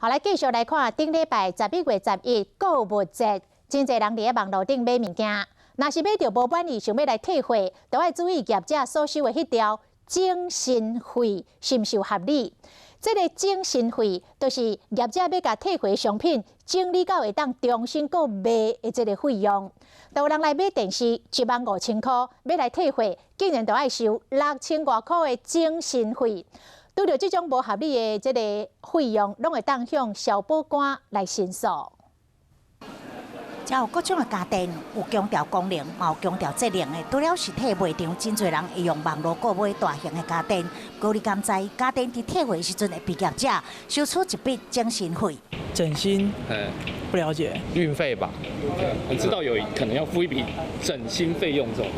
好，來繼續來看，頂禮拜11月11購物節，真濟人佇咧網路頂買物件，若是買著無滿意，想欲來退貨，都愛注意業者所收的彼條整新費是毋是有合理？這个整新費，就是業者欲共退回商品整理到會當重新閣賣的這个費用。有人來買電視15,000箍，欲來退貨，竟然著愛收6000外箍的整新費。拄著這種無合理的這个費用，攏會當向消保官來申訴。遮有各種的家電，有強調功能，嘛有強調節能的。除了實體賣場，真濟人會用網路購買大型的家電。不過你敢知，家電佇退貨的時陣會被業者收取一筆整新費？整新，不了解。運費吧？你知道有可能要付一筆整新費用這種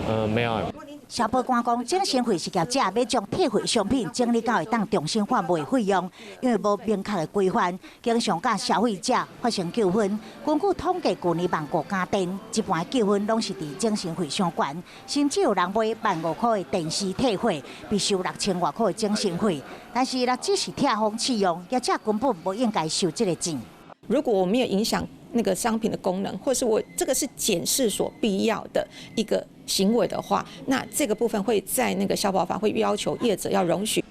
東西？沒有。消保官講，整新費是業者欲將退貨商品整理到會當重新販賣費用，因為無明確的規範，經常佮消費者發生糾紛。根據統計，舊年網購家電一半糾紛攏是佇整新費上懸，甚至有人買15,000塊的電視退貨，被收6000外塊的整新費。但是若只是拆封試用，業者根本無應該收這个錢。如果我沒有影響那個商品的功能，或是我這個是檢視所必要的一個行為的話，那這個部分會在那個消保法會要求業者要容許。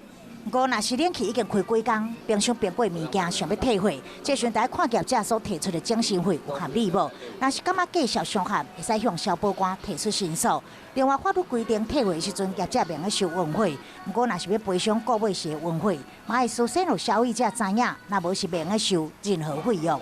不過，若是冷氣已經開幾工，冰箱冰過物件想欲退貨，這時陣愛看業者所提出的整新費有合理無？若是感覺價數傷懸，會使向消保官提出申訴。另外，法律規定退貨時陣業者袂用收運費，不過若是欲賠償購買時的運費，嘛會事先予消費者知影，若無是袂用收任何費用。